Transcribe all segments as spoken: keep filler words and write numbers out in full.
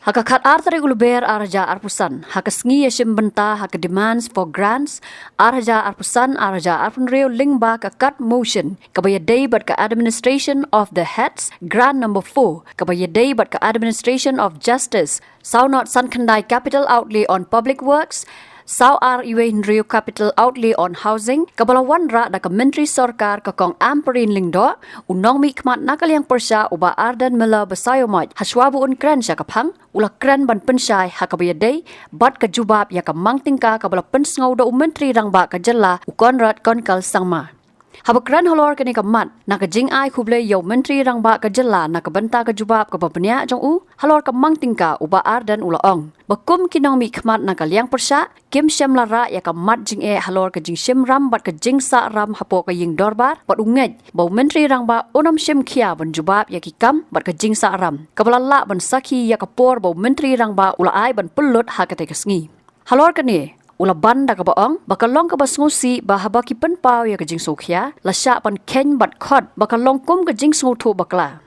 Ha ka khat ar tarik u Lber ar hajar arphew san, ha ka sngi ïashim bynta ha ka demands for grants ar hajar arphew san ar hajar arphew hynriew lyngba ka kat motion kaba ïadei bad ka Administration of the Heads Grant number four, kaba ïadei bad ka Administration of Justice, saw not san khyndai Capital Outlay on Public Works, saw ar iwei hynriew Capital Outlay on Housing, kaba la wanrah da ka Myntri Sorkar ka Kong Ampareen Lyngdoh, u nongmihkhmat na ka liang pyrshah u Bah Ardent Miller Basaiawmoit, hashwa ba un kren sha ka phang, u la kren ban pynshai ha kaba ïadei bad ka jubab ïa ka mang tyngka kaba la pynsngew da u Myntri Rangbah ka jylla u Conrad Konkal Sangma. Haba kren halor kane ka mat, na ka jingai khublei ïa u Myntri Rangbah ka jylla na ka bynta ka jubab kaba bniah jong u halor ka mang tyngka, u Bah Ardent u la ong ba kum ki nongmihkhmat na ka liang pyrshah, kim shym la rah ïa ka mat jingeh halor ka jingshim ram bad ka jingsah ram hapoh ka ïing dorbar, bad u ngeit ba u Myntri Rangbah un ym shim khia ban jubab ïa ki kam bad ka jingsah ram, kaba la lah ban sakhi ïa ka por ba u Myntri Rangbah u la ai ban pynlut ha katei ka sngi. Halor kane, u la ban da kaba ong ba ka long kaba sngewsih ba haba ki pynpaw ïa ka jingsngewkhia, la shah ban kheiñ bad khot ba ka long kum ka jingsngewthuh bakla.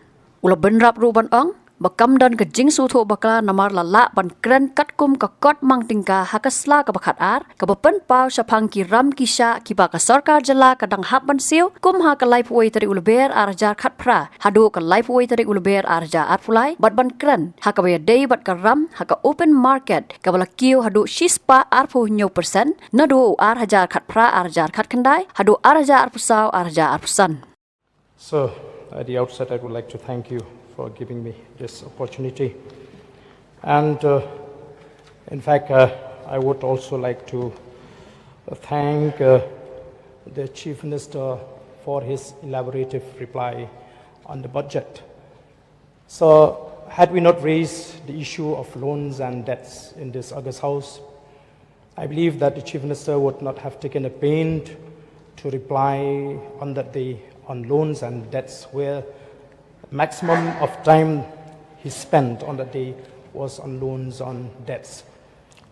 U la bynrap ruh ban ong ba kam don ka jingsngewthuh bakla namar la lah ban kren katkum ka kot mang tyngka ha ka sla kaba khat ar, kaba pynpaw shaphang ki ram ki shah kiba ka sorkar jylla ka dang hap ban siew, kum ha ka laiphew wei tarik u Lber ar hajar khatphra haduh ka laiphew wei tarik u Lber ar hajar arphew lai, bad ban kren ha kaba ïadei bad ka ram ha ka open market, kaba la kiew haduh shispah arphew hynñiew percent naduh u ar hajar khatphra ar hajar khatkhyndai haduh ar hajar arphew saw ar hajar arphew san. So, at the outset, I would like to thank you for giving me this opportunity. And, uh, in fact, uh, I would also like to thank, uh, the Chief Minister for his elaborative reply on the budget. So, had we not raised the issue of loans and debts in this August House, I believe that the Chief Minister would not have taken a pain to reply on that day on loans and debts, where maximum of time he spent on that day was on loans, on debts.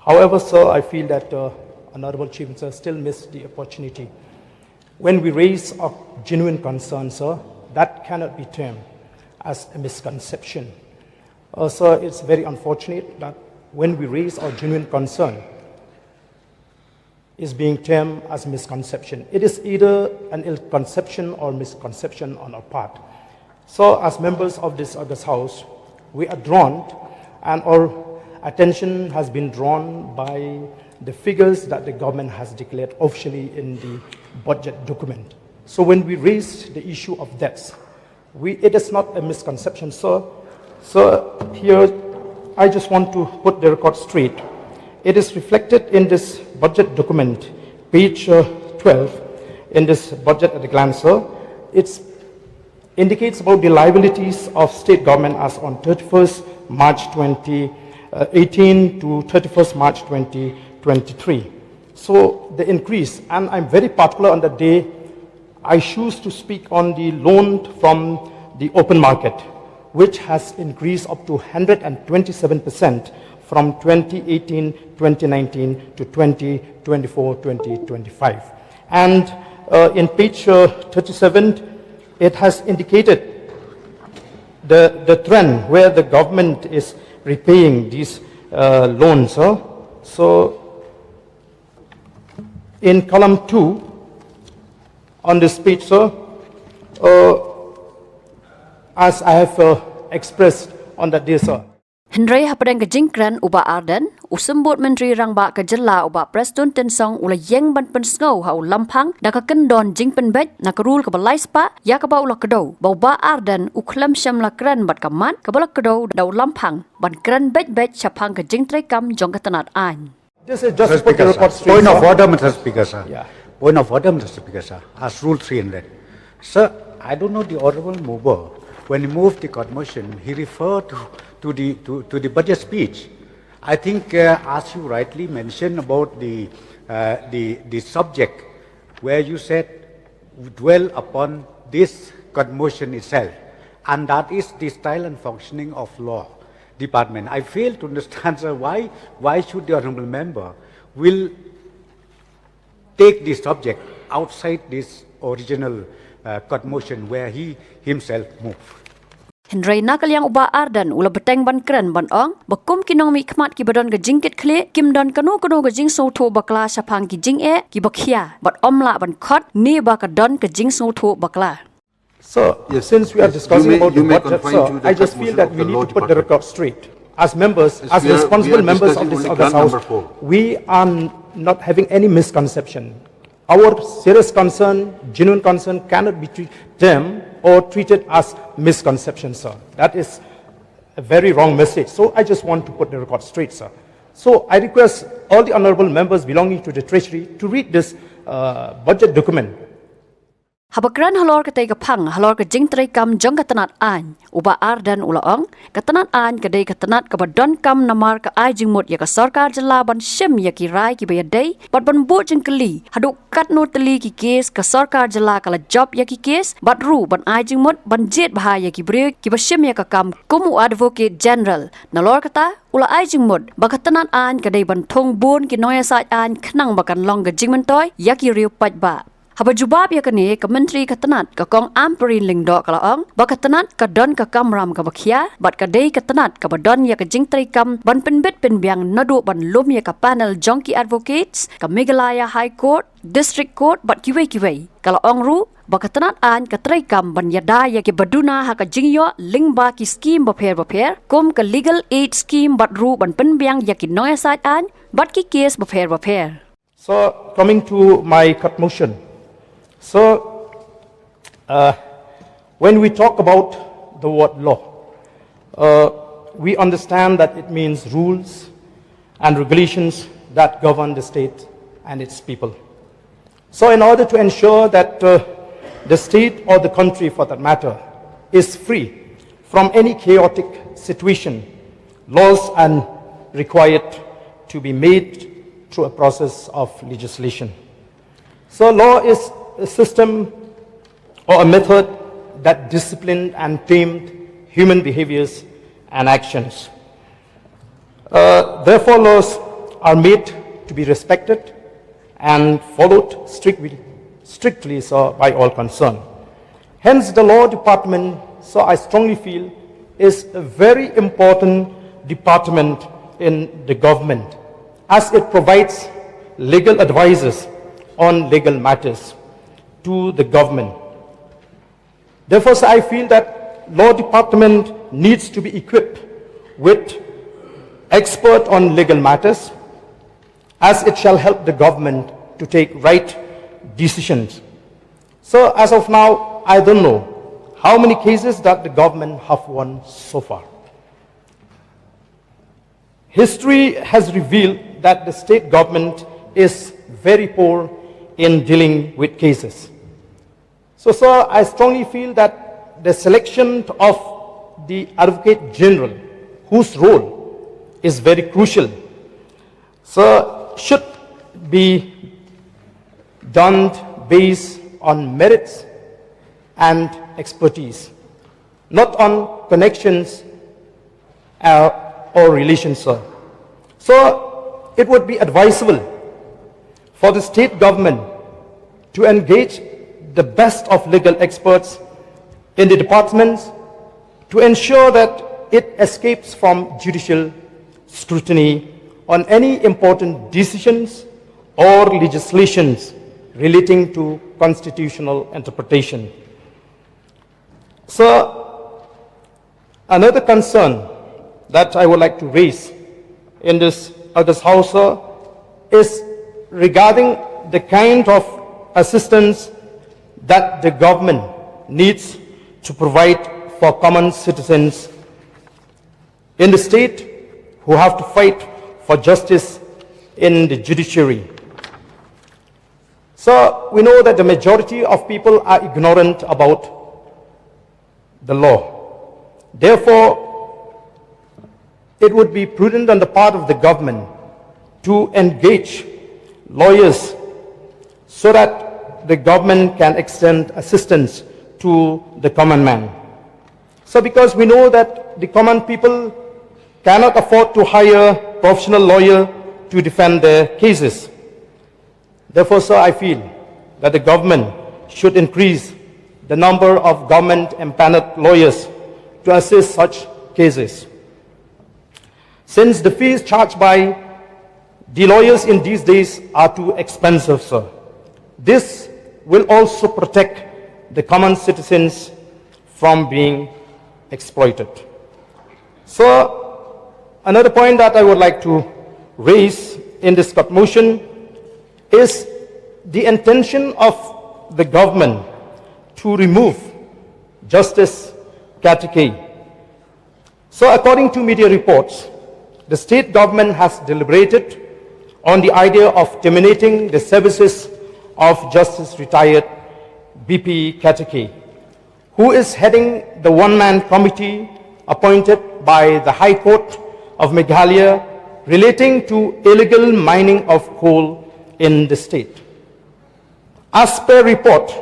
However, sir, I feel that, uh, Honorable Chief Minister still missed the opportunity. When we raise a genuine concern, sir, that cannot be termed as a misconception. Uh, sir, it's very unfortunate that when we raise our genuine concern, is being termed as misconception. It is either an ill conception or misconception on our part. So, as members of this August House, we are drawn, and our attention has been drawn by the figures that the government has declared officially in the budget document. So, when we raise the issue of debts, we, it is not a misconception. So, so here, I just want to put the record straight. It is reflected in this budget document, page, uh, twelve, in this budget at a glance, sir. It's indicates about the liabilities of state government as on thirty-first March twenty eighteen to thirty-first March twenty twenty-three. So the increase, and I'm very particular on the day I choose to speak on the loan from the open market, which has increased up to hundred and twenty-seven percent from twenty eighteen, twenty nineteen to twenty twenty-four, twenty twenty-five. And, uh, in page, uh, thirty-seven, it has indicated the, the trend where the government is repaying these, uh, loans, huh? So, in column two on this page, sir, uh, as I have, uh, expressed on that day, sir. Hynrei hapdeng ka jingkren u Bah Ardent, u Symbud Myntri Rangbah ka jylla u Bah Prestone Tynsong u la ïeng ban pynsngew ha u Lamphang da ka kyndon jingpynbeit na ka rul kaba lai spah ïa kaba u la kdew ba u Bah Ardent u khlem shym la kren bad ka mat kaba la kdew da u Lamphang ban kren beit beit shaphang ka jingtreikam jong ka tnat aiñ. This is just to put the record straight, sir. Point of order, Mister Speaker, sir. Yeah. Point of order, Mister Speaker, sir. As Rule three hundred. Sir, I don't know the honorable mover. When he moved the court motion, he referred to, to the, to, to the budget speech. I think, uh, as you rightly mentioned about the, uh, the, the subject, where you said dwell upon this court motion itself, and that is the style and functioning of law department. I fail to understand, sir, why, why should the honorable member will take the subject outside this original, uh, court motion where he himself moved? Hynrei na ka liang u Bah Ardent u la bteng ban kren ban ong ba kum ki nongmihkhmat kiba don ka jingkitkhlieh, kim don kano kano ka jingsngewthuh bakla shaphang ki jingeh kiba khia bad ym lah ban khot ne ba ka don ka jingsngewthuh bakla. Sir, yes, since we are discussing may, about the budget, sir, I just feel that we need to put the record straight. As members, as, as responsible members of this August House, we are not having any misconception. Our serious concern, genuine concern, cannot be termed or treated as misconception, sir. That is a very wrong message. So I just want to put the record straight, sir. So I request all the honorable members belonging to the Treasury to read this uh, budget document. Haba kren halor katei ka phang halor ka jingtreikam jong ka tnat aiñ, u Bah Ardent u la ong, ka tnat aiñ ka dei ka tnat kaba donkam namar ka ai jingmut ïa ka sorkar jylla ban shim ïa ki rai kiba ïadei bad ban buh jingkylli haduh katno tylli ki kes ka sorkar jylla ka la jop ïa ki kes bad ruh ban ai jingmut ban jied bha ïa ki briew kiba shim ïa ka kam kum u Advocate General. Nalor kata, u la ai jingmut ba ka tnat aiñ ka dei ban thung bun ki nongïasaid aiñ khnang ba kan long ka jingmyntoi ïa ki riew paidbah. Haba jubab ïa kane, ka Myntri ka tnat, ka Kong Ampareen Lyngdoh, ka la ong ba ka tnat ka don ka kamram kaba khia bad ka dei ka tnat kaba don ïa ka jingtreikam ban pynbit pynbiang naduh ban lum ïa ka panel jong ki advocates, ka Meghalaya High Court, District Court bad kiwei kiwei. Ka la ong ruh ba ka tnat aiñ ka treikam ban ïada ïa kiba duna ha ka jingïoh lyngba ki skim bapher bapher kum ka Legal Aid Scheme bad ruh ban pynbiang ïa ki nongïasaid aiñ bad ki kes bapher bapher. So, coming to my cut motion. So, uh, when we talk about the word law, uh, we understand that it means rules and regulations that govern the state and its people. So, in order to ensure that uh, the state or the country, for that matter, is free from any chaotic situation, laws are required to be made through a process of legislation. So law is a system or a method that disciplined and tamed human behaviors and actions. Uh, therefore, laws are made to be respected and followed strictly, strictly so by all concerned. Hence, the law department, so I strongly feel, is a very important department in the government, as it provides legal advices on legal matters to the government. Therefore, sir, I feel that law department needs to be equipped with expert on legal matters, as it shall help the government to take right decisions. So, as of now, I don't know how many cases that the government have won so far. History has revealed that the state government is very poor in dealing with cases. So, sir, I strongly feel that the selection of the Advocate General, whose role is very crucial, sir, should be done based on merits and expertise, not on connections uh, or relations, sir. So it would be advisable for the state government to engage the best of legal experts in the departments to ensure that it escapes from judicial scrutiny on any important decisions or legislations relating to constitutional interpretation. Sir, another concern that I would like to raise in this August House, sir, is regarding the kind of assistance that the government needs to provide for common citizens in the state who have to fight for justice in the judiciary. So we know that the majority of people are ignorant about the law. Therefore, it would be prudent on the part of the government to engage lawyers so that the government can extend assistance to the common man. So, because we know that the common people cannot afford to hire professional lawyer to defend their cases. Therefore, sir, I feel that the government should increase the number of government empaneled lawyers to assist such cases, since the fees charged by the lawyers in these days are too expensive, sir. This will also protect the common citizens from being exploited. So, another point that I would like to raise in this cut motion is the intention of the government to remove Justice Katike. So, according to media reports, the state government has deliberated on the idea of terminating the services of Justice retired B P Katike, who is heading the one-man committee appointed by the High Court of Meghalaya relating to illegal mining of coal in the state. As per report,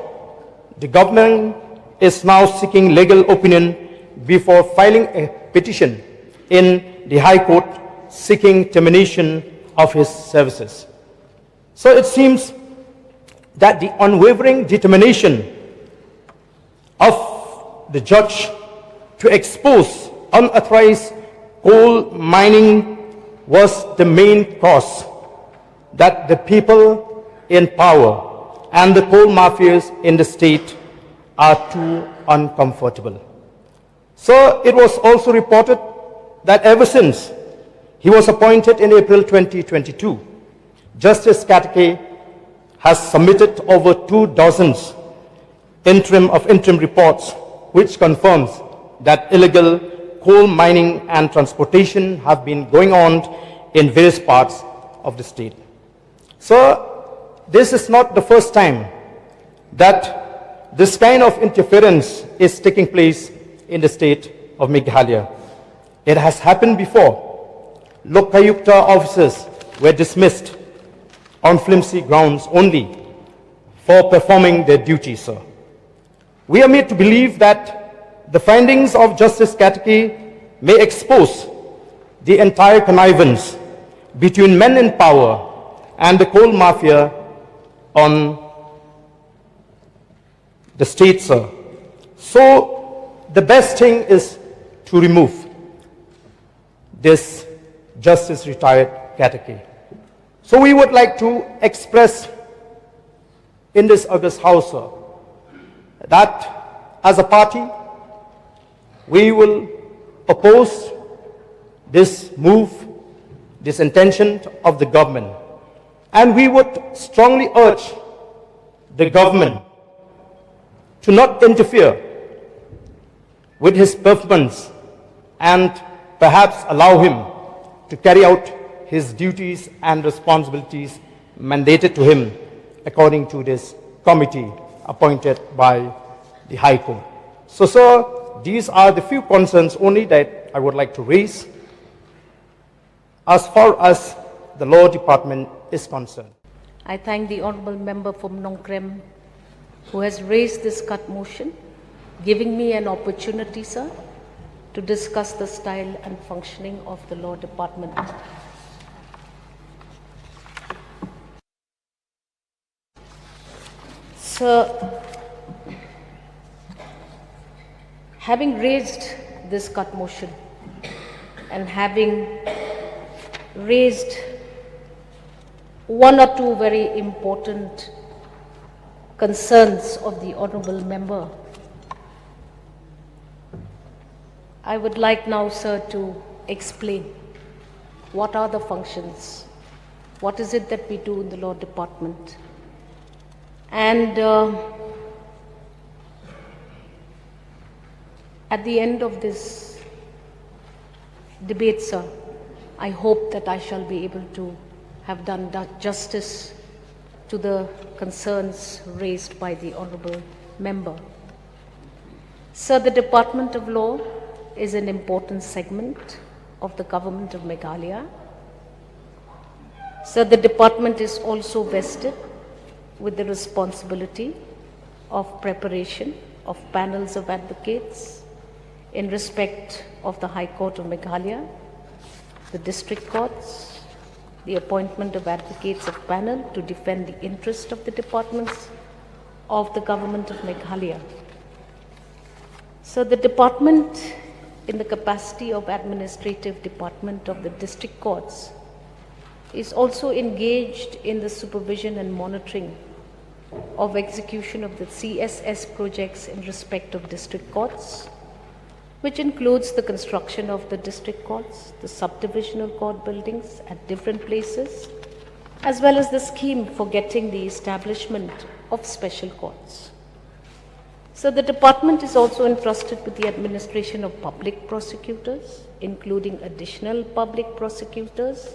the government is now seeking legal opinion before filing a petition in the High Court seeking termination of his services. So it seems that the unwavering determination of the judge to expose unauthorized coal mining was the main cause that the people in power and the coal mafias in the state are too uncomfortable. So it was also reported that ever since he was appointed in April twenty twenty-two, Justice Katike has submitted over two dozens interim of interim reports, which confirms that illegal coal mining and transportation have been going on in various parts of the state. So, this is not the first time that this kind of interference is taking place in the state of Meghalaya. It has happened before. Lokayukta officers were dismissed on flimsy grounds only for performing their duty, sir. We are made to believe that the findings of Justice Katike may expose the entire connivance between men in power and the coal mafia on the state, sir. So the best thing is to remove this Justice retired Katike. So we would like to express in this august house, sir, that as a party, we will oppose this move, this intention of the government. And we would strongly urge the government to not interfere with his performance and perhaps allow him to carry out his duties and responsibilities mandated to him according to this committee appointed by the High Court. So, sir, these are the few concerns only that I would like to raise as far as the law department is concerned. I thank the Honorable Member from Nongkrem who has raised this cut motion, giving me an opportunity, sir, to discuss the style and functioning of the law department. Sir, having raised this cut motion and having raised one or two very important concerns of the honorable member, I would like now, sir, to explain what are the functions, what is it that we do in the law department, and uh, at the end of this debate, sir, I hope that I shall be able to have done du- justice to the concerns raised by the honorable member. Sir, the Department of Law is an important segment of the Government of Meghalaya. Sir, the department is also vested with the responsibility of preparation of panels of advocates in respect of the High Court of Meghalaya, the district courts, the appointment of advocates of panel to defend the interest of the departments of the Government of Meghalaya. So the department in the capacity of administrative department of the district courts, is also engaged in the supervision and monitoring of execution of the C S S projects in respect of district courts, which includes the construction of the district courts, the subdivisional court buildings at different places, as well as the scheme for getting the establishment of special courts. So the department is also entrusted with the administration of public prosecutors, including additional public prosecutors,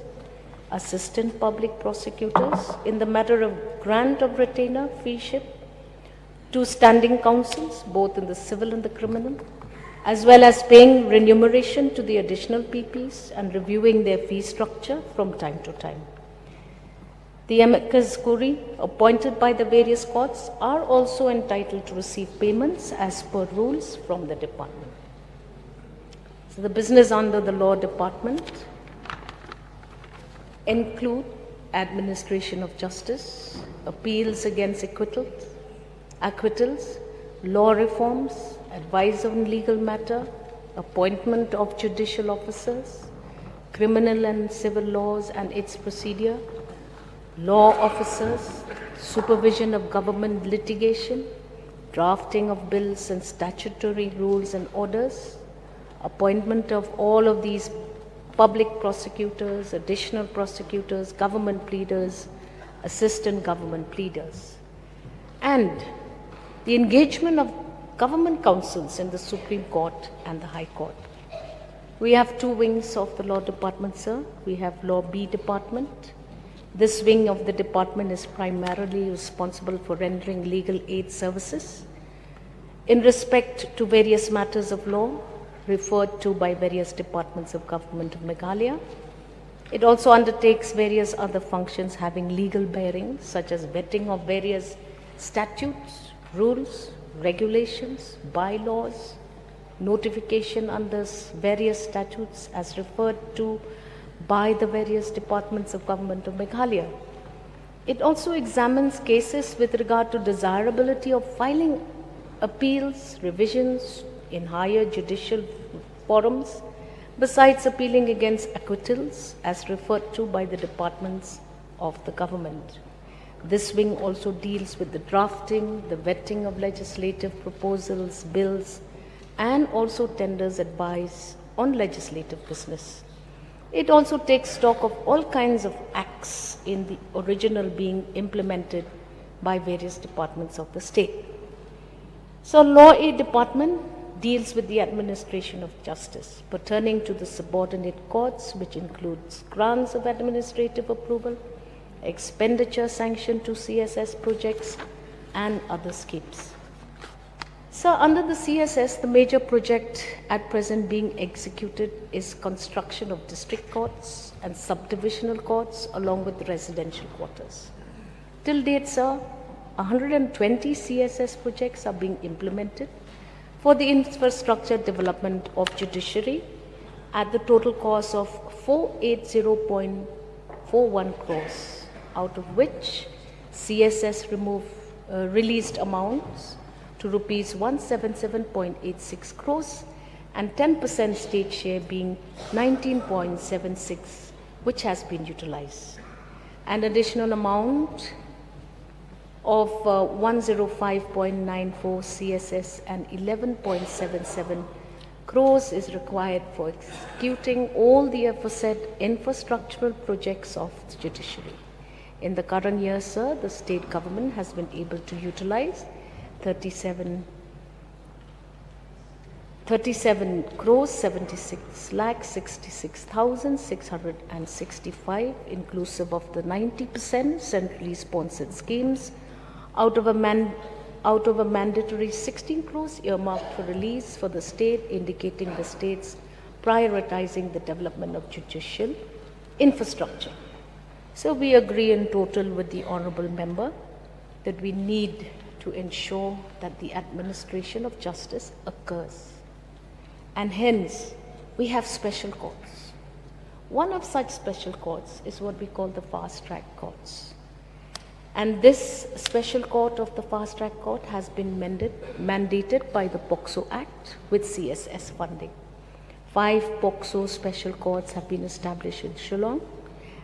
assistant public prosecutors, in the matter of grant of retainer feeship to standing counsels, both in the civil and the criminal, as well as paying remuneration to the additional P Ps and reviewing their fee structure from time to time. The amicus curiae appointed by the various courts are also entitled to receive payments as per rules from the department. So the business under the law department include administration of justice, appeals against acquittals, acquittals, law reforms, advice on legal matter, appointment of judicial officers, criminal and civil laws and its procedure, law officers, supervision of government litigation, drafting of bills and statutory rules and orders, appointment of all of these public prosecutors, additional prosecutors, government pleaders, assistant government pleaders, and the engagement of government counsels in the Supreme Court and the High Court. We have two wings of the law department, sir. We have Law B department. This wing of the department is primarily responsible for rendering legal aid services in respect to various matters of law referred to by various departments of government of Meghalaya. It also undertakes various other functions having legal bearing, such as vetting of various statutes, rules, regulations, bylaws, notification under s-, various statutes as referred to by the various departments of government of Meghalaya. It also examines cases with regard to desirability of filing appeals, revisions in higher judicial forums, besides appealing against acquittals as referred to by the departments of the government. This wing also deals with the drafting, the vetting of legislative proposals, bills, and also tenders advice on legislative business. It also takes stock of all kinds of acts in the original being implemented by various departments of the state. So, Law A department deals with the administration of justice pertaining to the subordinate courts, which includes grants of administrative approval, expenditure sanction to C S S projects, and other schemes. So, under the C S S, the major project at present being executed is construction of district courts and subdivisional courts, along with residential quarters. Till date, sir, a hundred and twenty C S S projects are being implemented for the infrastructure development of judiciary at the total cost of four eight zero point four one crores, out of which C S S remove, uh, released amounts to rupees one seven seven point eight six crores and ten percent state share being nineteen point seven six, which has been utilized. An additional amount of, uh, one zero five point nine four C S S and eleven point seven seven crores is required for executing all the aforesaid infrastructural projects of the judiciary. In the current year, sir, the state government has been able to utilize thirty-seven, thirty-seven crores seventy-six lakh sixty-six thousand six hundred and sixty-five, inclusive of the ninety percent centrally sponsored schemes, out of a man-, out of a mandatory sixteen crores earmarked for release for the state, indicating the state's prioritizing the development of judicial infrastructure. So we agree in total with the honorable member that we need to ensure that the administration of justice occurs. And hence, we have special courts. One of such special courts is what we call the fast track courts. And this special court of the fast track court has been mended, mandated by the POCSO Act with C S S funding. Five POCSO special courts have been established in Shillong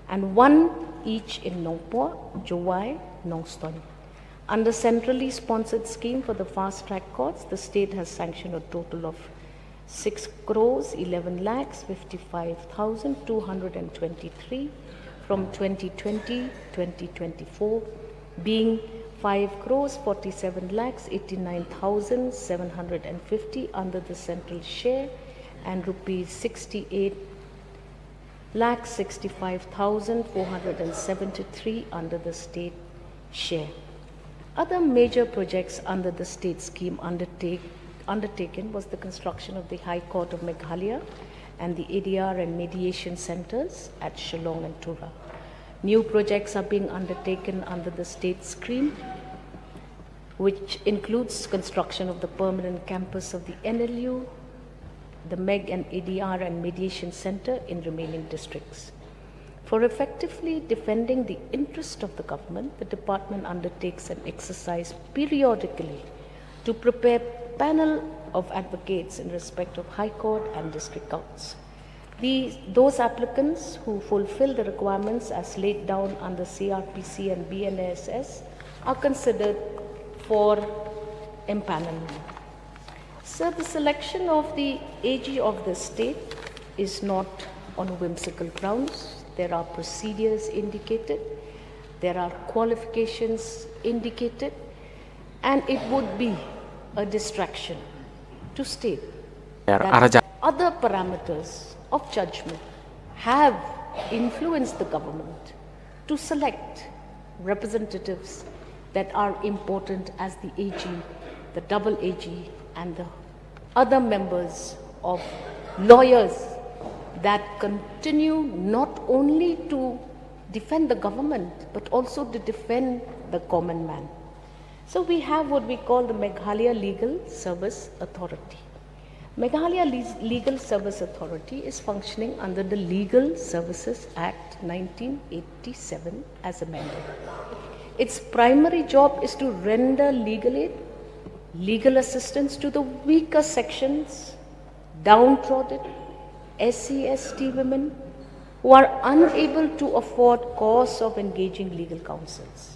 and one each in Nongpoh, Jowai, Nongstoin. Under centrally sponsored scheme for the fast track courts, the state has sanctioned a total of six crores eleven lakhs fifty-five thousand two hundred and twenty-three from twenty twenty twenty twenty-four, being five crores forty-seven lakhs eighty-nine thousand seven hundred and fifty under the central share and rupees sixty-eight lakh sixty-five thousand four hundred and seventy-three under the state share. Other major projects under the state scheme undertake, undertaken was the construction of the High Court of Meghalaya and the A D R and mediation centers at Shillong and Tura. New projects are being undertaken under the state scheme, which includes construction of the permanent campus of the N L U, the MEG and A D R and mediation center in remaining districts. For effectively defending the interest of the government, the department undertakes an exercise periodically to prepare panel of advocates in respect of High Court and district courts. The, those applicants who fulfill the requirements as laid down under C R P C and B N S S are considered for empanelment. So the selection of the A G of the state is not on whimsical grounds. There are procedures indicated, there are qualifications indicated, and it would be a distraction to state that other parameters of judgment have influenced the government to select representatives that are important as the A G, the double A G, and the other members of lawyers that continue not only to defend the government but also to defend the common man. So we have what we call the Meghalaya Legal Service Authority. Meghalaya Le- Legal Service Authority is functioning under the Legal Services Act nineteen eighty-seven as amended. Its primary job is to render legal aid, legal assistance to the weaker sections, downtrodden, S C S T women who are unable to afford costs of engaging legal counsels,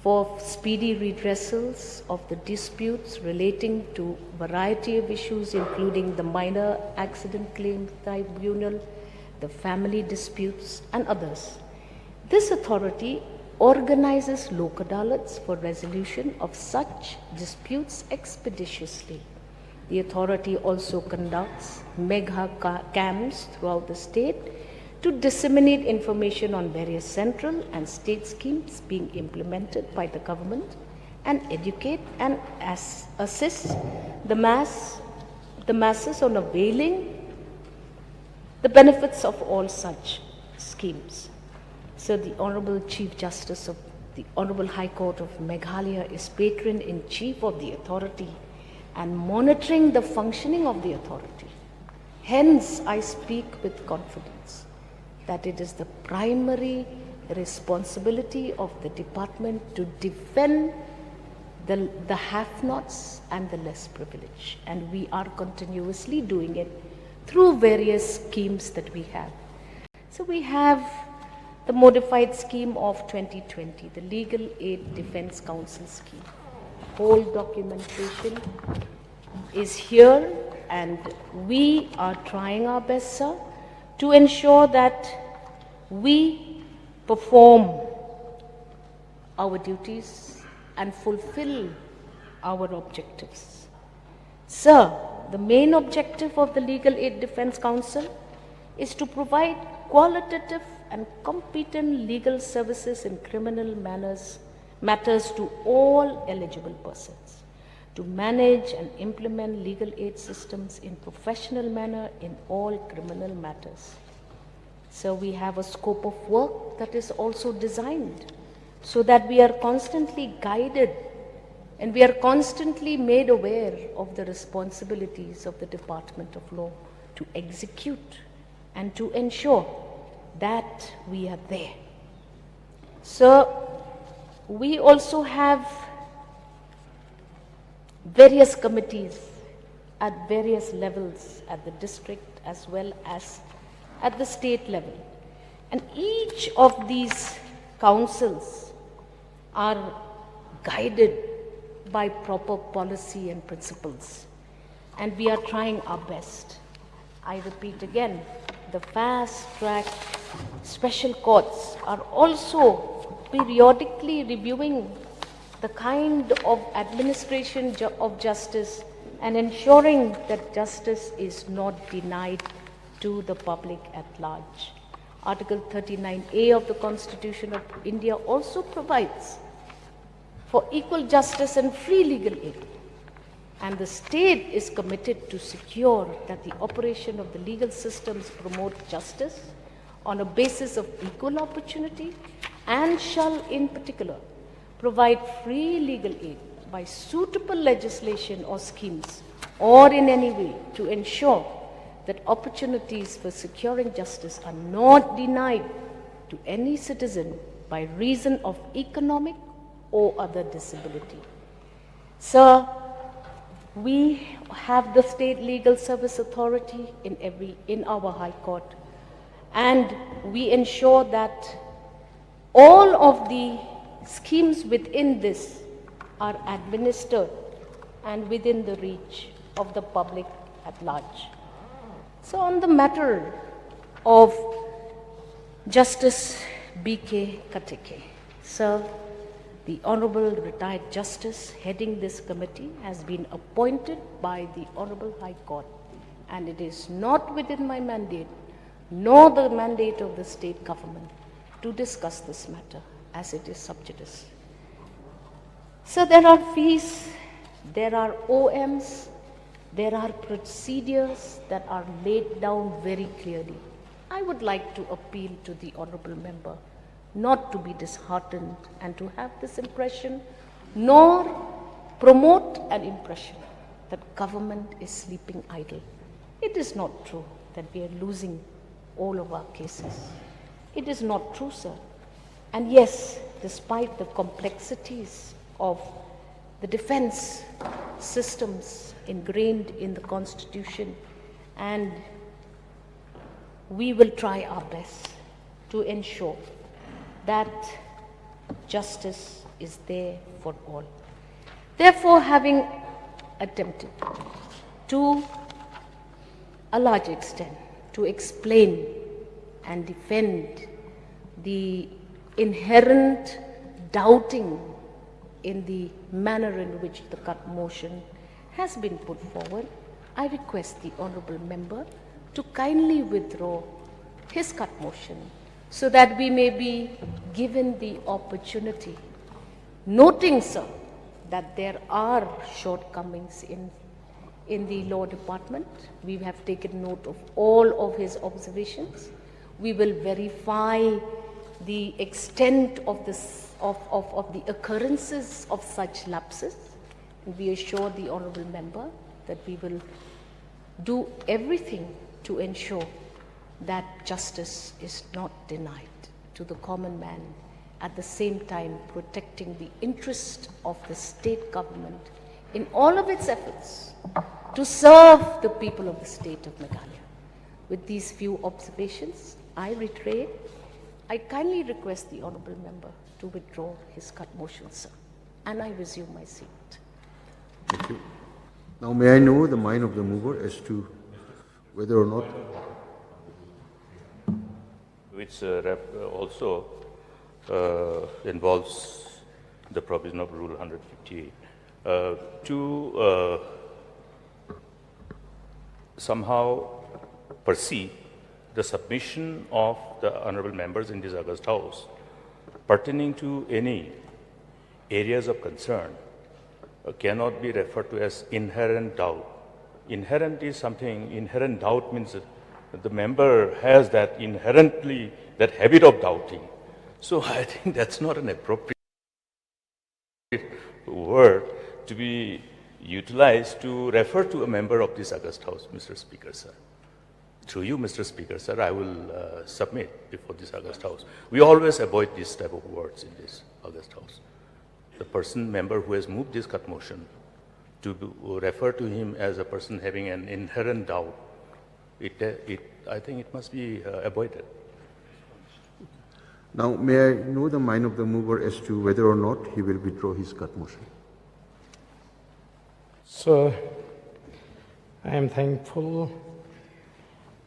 for speedy redressals of the disputes relating to variety of issues, including the Minor Accident Claim Tribunal, the family disputes, and others. This authority organizes lok adalats for resolution of such disputes expeditiously. The authority also conducts megha ca- camps throughout the state to disseminate information on various central and state schemes being implemented by the government and educate and as- assist the mass the masses on availing the benefits of all such schemes. So the Honorable Chief Justice of the Honorable High Court of Meghalaya is patron in chief of the authority and monitoring the functioning of the authority. Hence, I speak with confidence that it is the primary responsibility of the department to defend the, the have-nots and the less privileged. And we are continuously doing it through various schemes that we have. So we have the modified scheme of twenty twenty, the Legal Aid Defense Counsel scheme. Whole documentation is here, and we are trying our best, sir, to ensure that we perform our duties and fulfill our objectives. Sir, the main objective of the Legal Aid Defense Counsel is to provide qualitative and competent legal services in criminal manners, matters to all eligible persons, to manage and implement legal aid systems in professional manner in all criminal matters. So we have a scope of work that is also designed so that we are constantly guided and we are constantly made aware of the responsibilities of the Department of Law to execute and to ensure that we are there. So we also have various committees at various levels, at the district as well as at the state level. And each of these councils are guided by proper policy and principles. And we are trying our best. I repeat again, the fast track special courts are also periodically reviewing the kind of administration ju- of justice and ensuring that justice is not denied to the public at large. Article thirty-nine A of the Constitution of India also provides for equal justice and free legal aid. And the state is committed to secure that the operation of the legal systems promote justice on a basis of equal opportunity and shall, in particular, provide free legal aid by suitable legislation or schemes or in any way to ensure that opportunities for securing justice are not denied to any citizen by reason of economic or other disability. Sir, we have the State Legal Service Authority in every in our High Court, and we ensure that all of the schemes within this are administered and within the reach of the public at large. So, on the matter of Justice B K Kateke, sir, the Honorable Retired Justice heading this committee has been appointed by the Honorable High Court, and it is not within my mandate nor the mandate of the state government to discuss this matter as it is sub judice. So there are fees, there are O Ms, there are procedures that are laid down very clearly. I would like to appeal to the honorable member not to be disheartened and to have this impression, nor promote an impression that government is sleeping idle. It is not true that we are losing all of our cases. It is not true, sir. And yes, despite the complexities of the defense systems ingrained in the Constitution, and we will try our best to ensure that justice is there for all. Therefore, having attempted to a large extent to explain and defend the inherent doubting in the manner in which the cut motion has been put forward, I request the honorable member to kindly withdraw his cut motion so that we may be given the opportunity, noting, sir, that there are shortcomings in in the law department. We have taken note of all of his observations. We will verify the extent of this of, of, of the occurrences of such lapses. And we assure the honorable member that we will do everything to ensure that justice is not denied to the common man, at the same time protecting the interest of the state government in all of its efforts to serve the people of the state of Meghalaya. With these few observations, I reiterate, I kindly request the honorable member to withdraw his cut motion, sir, and I resume my seat. Thank you. Now, may I know the mind of the mover as to whether or not which uh, rep- uh, also uh, involves the provision of Rule one hundred fifty-eight. Uh, to uh, somehow perceive the submission of the honorable members in this August House pertaining to any areas of concern uh, cannot be referred to as inherent doubt. Inherent is something, inherent doubt means that the member has that inherently, that habit of doubting. So I think that's not an appropriate word to be utilized to refer to a member of this August House, Mister Speaker, sir. Through you, Mister Speaker, sir, I will uh, submit before this August House. We always avoid this type of words in this August House. The person member who has moved this cut motion to refer to him as a person having an inherent doubt, it, it, I think it must be uh, avoided. Now, may I know the mind of the mover as to whether or not he will withdraw his cut motion? So, I am thankful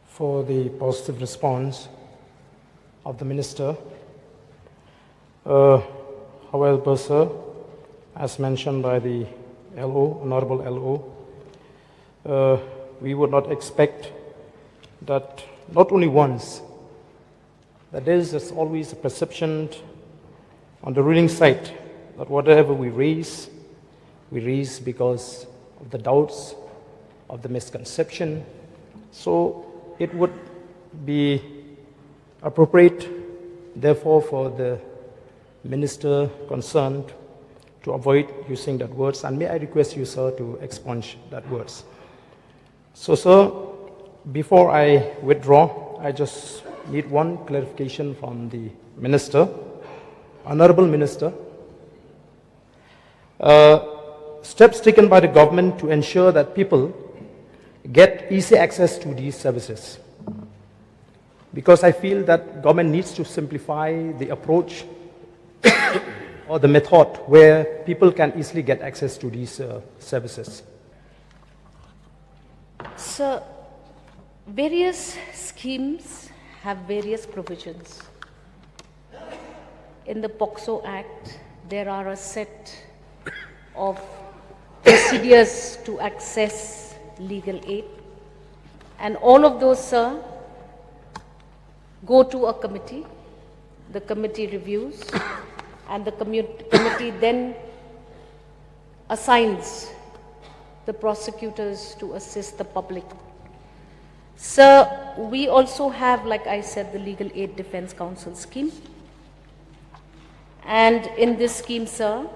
for the positive response of the Minister. Uh, however, sir, as mentioned by the L O, Honorable L O, uh, we would not expect that not only once, that is, there's always a perception on the ruling side that whatever we raise, we raise because of the doubts, of the misconception. So it would be appropriate, therefore, for the minister concerned to avoid using that words. And may I request you, sir, to expunge that words. So, sir, before I withdraw, I just need one clarification from the minister. Honorable Minister, uh, steps taken by the government to ensure that people get easy access to these services. Because I feel that government needs to simplify the approach or the method where people can easily get access to these uh, services. So, various schemes have various provisions. In the POCSO Act, there are a set of procedures to access legal aid, and all of those, sir, go to a committee. The committee reviews, and the commu- committee then assigns the prosecutors to assist the public. Sir, we also have, like I said, the Legal Aid Defense Counsel scheme. And in this scheme, sir,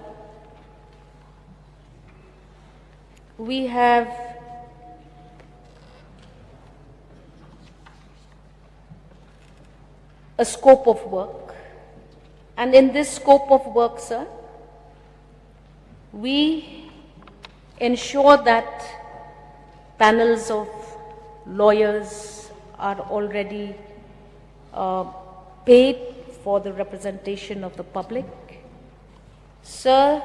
we have a scope of work. And in this scope of work, sir, we ensure that panels of lawyers are already uh, paid for the representation of the public. Sir,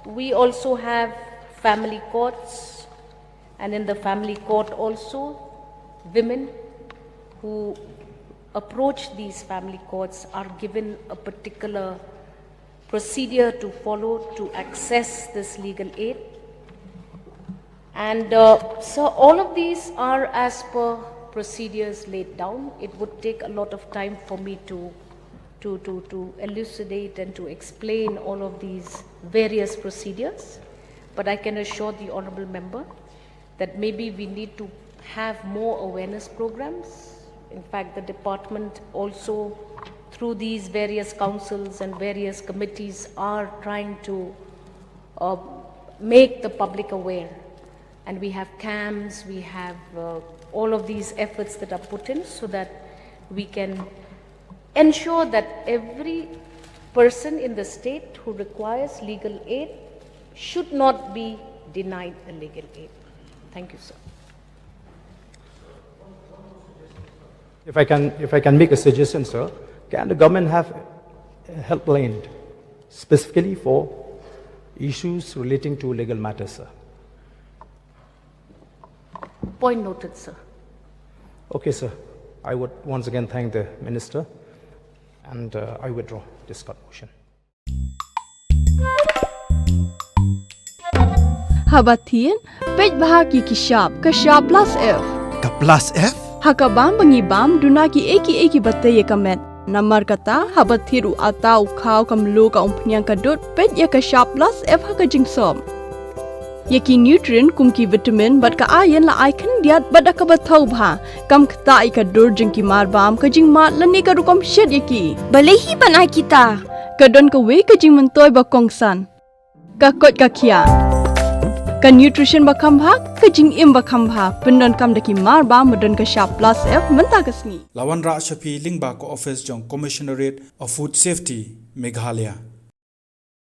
we also have family courts, and in the family court also, women who approach these family courts are given a particular procedure to follow to access this legal aid. And uh, so all of these are as per procedures laid down. It would take a lot of time for me to, to, to, to elucidate and to explain all of these various procedures. But I can assure the Honorable Member that maybe we need to have more awareness programs. In fact, the department also, through these various councils and various committees, are trying to uh, make the public aware. And we have camps, we have uh, all of these efforts that are put in so that we can ensure that every person in the state who requires legal aid should not be denied the legal aid. Thank you, sir. If I can, if I can make a suggestion, sir, can the government have a helpline specifically for issues relating to legal matters, sir? Point noted, sir. Okay, sir. I would once again thank the minister, and uh, I withdraw this cut motion. Haba thied, peit bha ki ki shap, ka shap plus F. Ka plus F? Ha ka bam ba ngi bam, duna ki ei ki ei ki ba tei ïa ka met. Namar kata, haba thied u ata u khaw ka mluh ka umphniang ka dud, peit ïa ka shap plus F ha ka jingsop. Ïa ki nutrient kum ki vitamin bad ka iron la ai khyndiat bad da kaba thaw bha. Kam ktah ïa ka dur jong ki mar bam, ka jingmad lane ka rukom shet ïa ki. Balei hi ban ai kita? Ka don kawei ka jingmyntoi ba kongsan. Ka koit ka khiah. Ka nutrition ba kham bha, ka jingim ba kham bha. Pyndonkam da ki mar bam ba don ka shap plus F mynta ka sngi. La wanrah sha phi lyngba ka office jong Commissionerate of Food Safety, Meghalaya.